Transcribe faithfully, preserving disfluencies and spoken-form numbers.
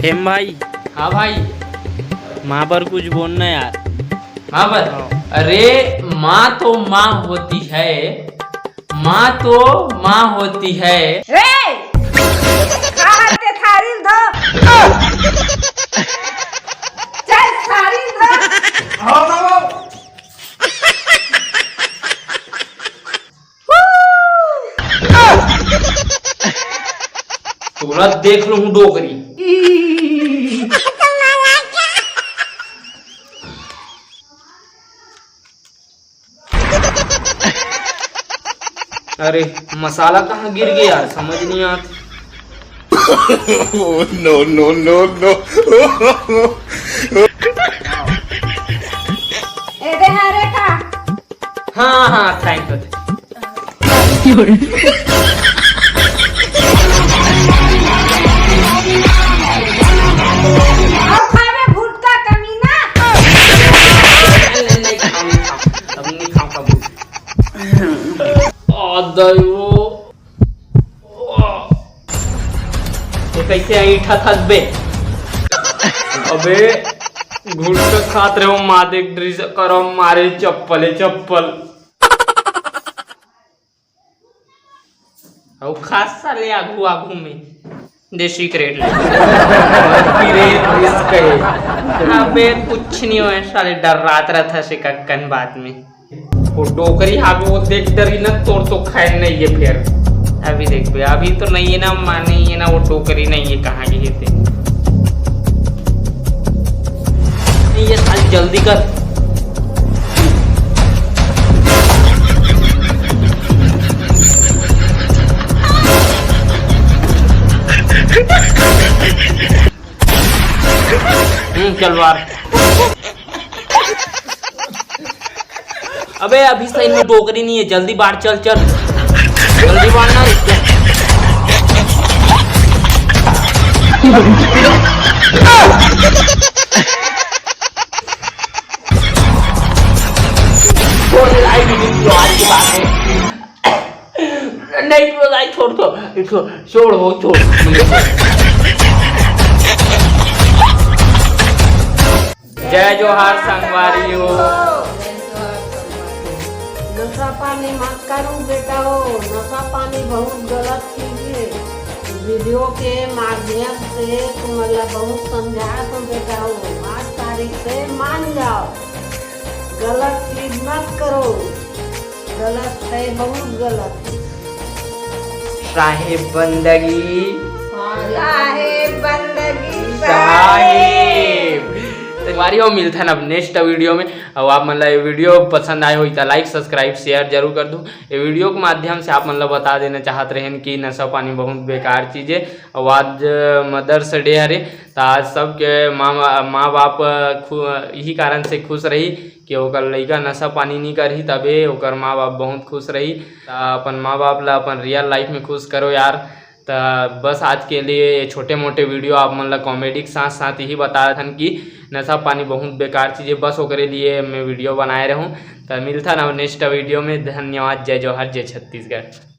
हेम भाई। हाँ भाई। माँ बर कुछ बोलना यार। माँ बर? हाँ। अरे, माँ तो माँ होती है, माँ तो माँ होती है। रे! कहाँ ते थारी धो? चल, थारी धो। हाँ, बाबा। तोला देख लूं डोकरी। अरे, मसाला कहाँ गिर गया यार, समझ नहीं आत। Oh, no, no, no, no। ए दे, हाँ रे का। हाँ, हाँ, thank you, thank you। अब खावे गुटखा कमीना। नहीं, नहीं, नहीं खाऊं, नहीं खाऊं। अब नहीं खाऊं कबूल। आ, दइवो। ये कैसे ऐंठा थस बे? अबे, गुटखा खात रहे हो, माँ देख डरिस, करम मारे चप्पले चप्पल। अउ खास साले आघू आघू में दे सिगरेट ले। अबे कुछ नहीं होय साले, डर्रात रहिथे कक्कन बात में। वो डोकरी हावे, वो देख डरी ना, तोर तो खैर नहीं है फिर। अभी देख बे, अभी तो नहीं है ना, माने ये ना, वो डोकरी नहीं है, कहाँ गई है ते? ये साल जल्दी कर। हम्म, चल बाहर। अबे अभी सही में डोकरी नहीं है, जल्दी बाहर चल, चल, जल्दी बाहर ना। छोड़ दे भाई, video आज की बात है। नहीं, छोड़ भाई, छोड़, छोड़, छोड़, छोड़, वो छोड़। जय जोहार संगवारी हो। नशा पानी मत करो बेटा हो, नशा पानी बहुत गलत चीज है। वीडियो के माध्यम से तुमन ला बहुत समझात हो बेटा हो, आज तारीख से मान जाओ, गलत चीज मत करो, गलत है, बहुत गलत। साहेब बंदगी। साहेब बंदगी। साहेब। तो संगवारी हो, मिलथन अब next video में। अउ आप मन ला ये video पसंद आए होही त like, subscribe, share जरूर कर दू। ये video के माध्यम से आप मन ला बता देना चाहत रहेन कि नशा पानी बहुत बेकार चीज है। अउ आज Mother's Day हरे, त आज सबके माँ, माँ बाप खु-, यही कारण से खुश रही कि ओकर लइका नशा पानी नहीं करही, तबे ओकर माँ बाप बहुत खुश रही। त अपन माँ बाप ला अपन real life में खुश करो यार। त बस आज के लिए ये छोटे मोटे video आप मन ला comedy के साथ साथ यही बता थन कि नशा पानी बहुत बेकार चीज है, बस ओकरे लिए मैं video बनाए रहूँ। त मिलथन अब next video में। धन्यवाद। जय जोहार, जय छत्तीसगढ़।